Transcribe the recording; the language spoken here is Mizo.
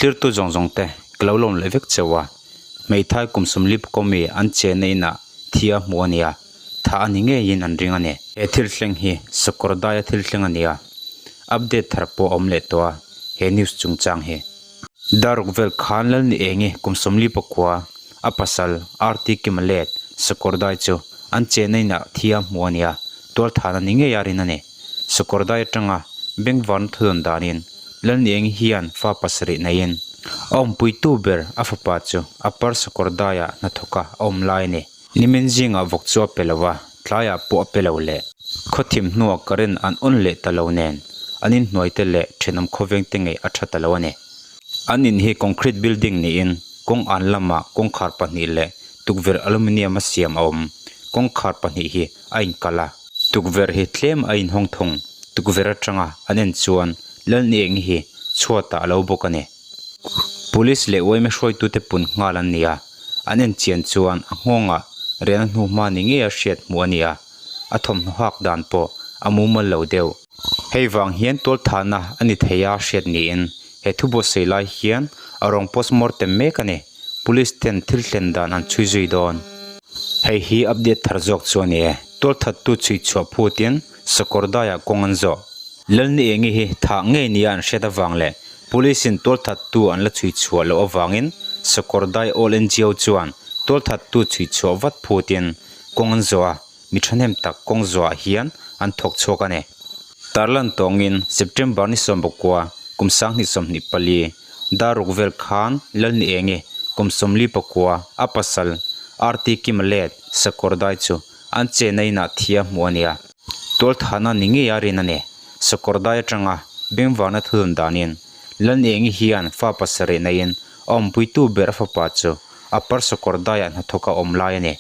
Thlirtu zawng zawng te ka lo lawm leh vek cheu a, hmeithai kum sawmli pawmi an chenna inah thi a hmu a nia, thah a ni ngeiin an ring a ni. He thil thleng hi sakawr daia thil thleng a nia, update thar pawh a awm leh tawh a, he news chungchang hi. Daruk vel khan Lalni Engi kum 40 pakua a pasal RT Kima let sakawr dai chu an chenna inah thi a hmu a nia, tualthahna ni ngei a rin a ni. Sakawr dai atanga bengvarna thudawn danin Lalnieng hian fa pasarih neiin a awmpuitu ber a fapa chu a par sakawr daiah hnathawka a awm lai a ni. Nimin zingah vawk chu a pe lo a, tlaiah pawh a pe lo leh. Khawthim hnuah current an on leh ta lo nen an inhnuaite leh thenawm khawvengte ngei a tha ta lo a ni. An in hi concrete building niin kawng an lamah kawngkhar pahnih leh tukverh aluminium a siam a awm. Kawngkhar pahnih hi a inkalh a. Tukverh hi tlem a inhawng thung. Tukverh atanga an en chuan Lalnieng hi chhuatah a lo bawk a ni. Police leh yma hruaitute pun nghal an ni a, an en chian chuan a nghawngah riahna hnu hma ni ngei a hriat hmuh a ni a, a thawmhnaw hak dan pawh a mumal lo deuh. Hei vang hian tualthahna a ni thei a hriat niin he thu buatsaih lai hian a rawng postmortem mek a ni. Police ten thil thlen dan an chhui zui dawn. Hei hi update thar zawk chu a ni e. Tualthattu chhui chhuah phutin sakawr daiah kawng an zawh. Lalni Engi hi thah ngei nia an hriat avang leh Police in tualthattu an la chhui chhuah loh avangin sakawr dai All NGO chuan tualthattu chhui chhuah vat phutin kawng an zawh a. Mi thahnem tak kawng zuah hian an thawk chhuak a ni. Tarlan tawngin September ni 19 kum 2024 daruk vel khan Lalni Engi kum 44 a pasal RT Kima let sakawr dai chu an chenna inah thi a hmuh a nia. Tualthahna ni ngei a rin a ni. Sakawr dai atanga bengvarna thudun danin Lalni Engi hian fa pasarih neiin a awmpuitu ber a fapa chu a par sakawr daiah hnathawk a awm lai a ni.